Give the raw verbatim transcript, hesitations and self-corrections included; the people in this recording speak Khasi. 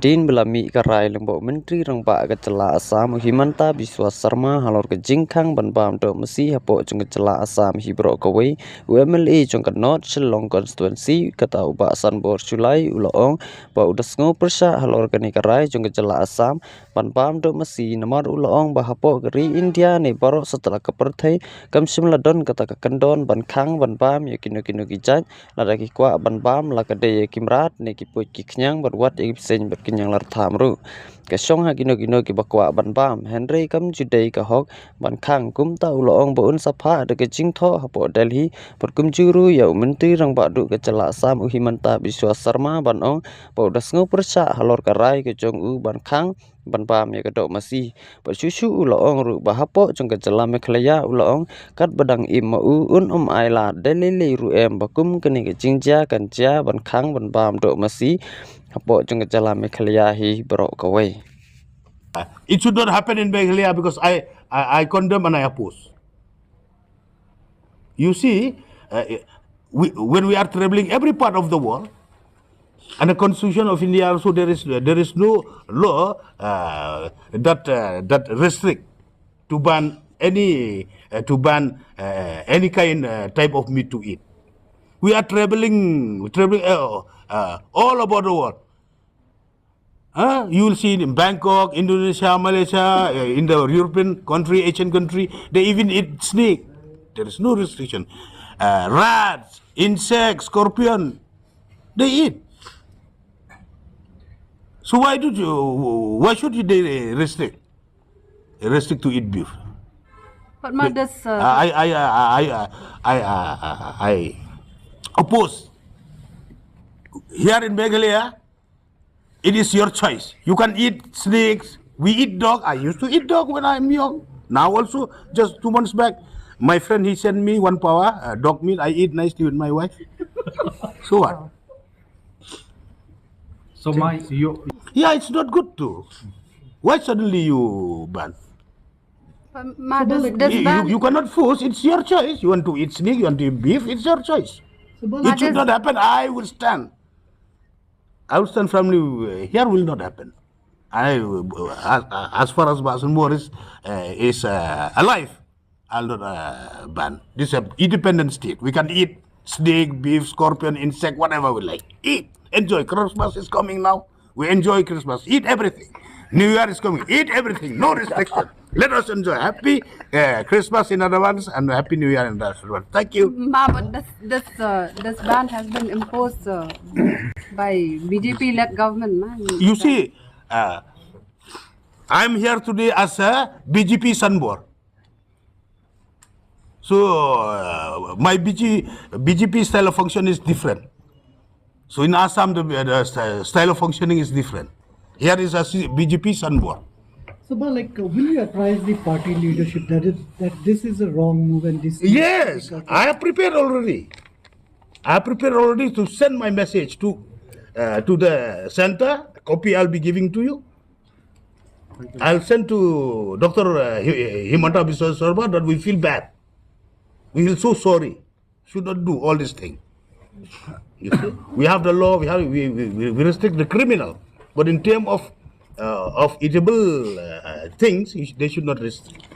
Hadien ba la mih ka rai lyngba u Myntri Rangbah ka jylla Assam u Himanta Biswa Sarma halor ka jingkhang ban bam doh masi hapoh jong ka jylla Assam hi baroh kawei, u M L A jong ka North Shillong Constituency kata u Bah Sanbor Shullai u la ong ba u da sngew pyrshah halor kane ka rai jong ka jylla Assam ban bam doh masi namar u la ong ba hapoh ka ri India ne baroh satlak ka pyrthei kam shym la don kata ka kyndon ban khang ban bam ïa kino kino ki jait lada ki kwah ban bam la ka dei ïa ki mrad ne ki puit ki khñiang bad wat ïa ki bseiñ bad ki ñianglartham ruh. Ka shong ha kino kino kiba kwah ban bam hynrei kam ju dei ka hok ban khang. Kumta u la ong ba un sa phah da ka jingthoh hapoh Delhi bad kumjuh ruh ïa u Myntri Rangbah duh ka jylla Assam u Himanta Biswa Sarma ban ong ba u da sngew pyrshah halor ka rai ka jong u ban khang ban bam ïa ka doh masi. Bad shuh shuh u la ong ruh ba hapoh jong ka jylla Meghalaya u la ong katba dang im ma u un ym ailad dei lei lei ruh em ba kum kane ka jingjia kan jia ban khang ban bam doh masi hapoh jong ka jylla Meghalaya hi baroh kawei. It should not happen in Meghalaya because I, I, I condemn and I oppose. You see, uh, we, when we are traveling every part of the world, and the Constitution of India also, there is there is no law uh, that uh, that restrict to ban any uh, to ban uh, any kind uh, type of meat to eat. We are traveling traveling uh, uh, all about the world. Huh? You will see in Bangkok, Indonesia, Malaysia, uh, in the European country, Asian country, they even eat snake. There is no restriction. Uh, rats, insects, scorpion, they eat. So why do you? Why should they restrict? Restrict to eat beef. But ma, this uh, I I I I I I, I, I oppose. Here in Meghalaya, it is your choice. You can eat snakes. We eat dog. I used to eat dog when I'm young. Now also, just two months back, my friend he sent me one pawa uh, dog meat. I eat nicely with my wife. So what? So my you Yeah, it's not good too. Why suddenly you ban? But ma, this, this You, ban. You cannot force. It's your choice. You want to eat snake, you want to eat beef, it's your choice. It should not happen. I will stand. I will stand firmly. Uh, here will not happen. I, uh, as, as far as Bah Sanbor is, uh, is uh, alive, I'll not uh, ban. This is an independent state. We can eat snake, beef, scorpion, insect, whatever we like. Eat, enjoy. Christmas is coming now. We enjoy Christmas. Eat everything. New Year is coming. Eat everything. No restriction. Let us enjoy. Happy uh, Christmas in advance and Happy New Year in advance. Thank you. Ma, but this this uh, this ban has been imposed uh, by B J P-led government. Ma. You see, uh, I'm here today as a B J P Sanbor. So uh, my B G, B J P style of function is different. So in Assam, the, the style of functioning is different. Here is a B J P Sanbor. So, but like, uh, will you apprise the party leadership that is that this is a wrong move and this? Yes, I have prepared already. I have prepared already to send my message to uh, to the center. Copy I'll be giving to you. I'll send to Doctor Uh, Himanta Biswa Sarma that we feel bad. We feel so sorry. Should not do all this thing. You see? We have the law. We have we, we, we restrict the criminal, but in term of uh, of eatable uh, things, they should not restrict.